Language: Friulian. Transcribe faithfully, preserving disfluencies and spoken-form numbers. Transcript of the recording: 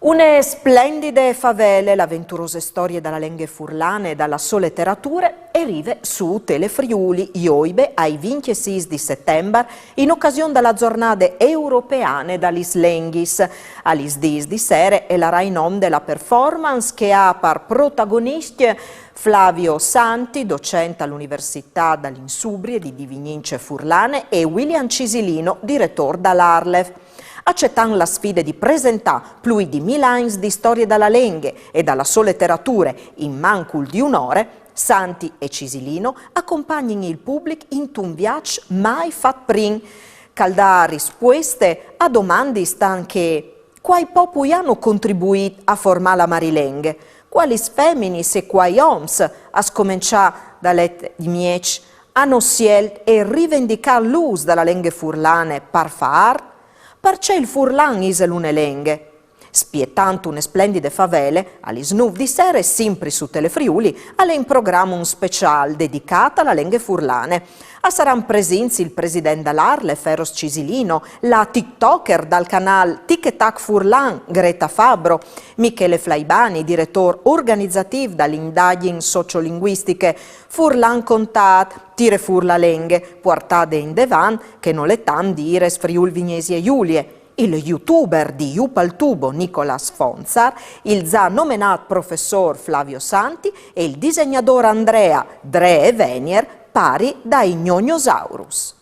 Une splendide favele, la venturose storie da la lenghe furlane e da la so leterature, e rive su Telefriuli, joibe ai vincjesîs di setembar, in ocasion da la zornade europeane da lis lenghis. A lis dîs di sere e larà in onde la performance che à par protagonist Flavio Santi, docent a la Universitât da la Insubrie di Divignince Furlane, e William Cisilino, diretôr da la ARLeF. Acetàn la sfide di presentâ plui di mil agns di storie da la lenghe e da la so leterature in mancul di une ore, Santi e Cisilino a compagnin il public intun viaç mai fat prin, che al da rispueste a domandis tant che: quai popui anu contribuît a formâ la marilenghe? Cualis feminis e cuâi oms, a scomençâ da la Edât di Mieç, anu sielt e rivendicât l'ûs da la lenghe furlane par fâ art? Parcè il furlan isal une lenghe? Spietant une splendide favele, a lis nûf di sere, simpri su Telefriuli, al è in program un speciâl dedicât a la lenghe furlane. A saran presints il president da la ARLeF Eros Cisilino, la tiktoker dal canâl Tic e Tac Furlan Greta Fabbro, Michele Flaibani, diretôr organizatîf da la Indagjin sociolinguistiche Furlan contât, Tire fûr la lenghe, puartade indevant, che nol è tant dîr, Friûl Vignesie Julie. Il youtuber di Ju pal tubo Nicolas Fonzar, il za nomenât professôr Flavio Santi e il disegnadôr Andrea Dree Venier, pari dai Gnognosaurus.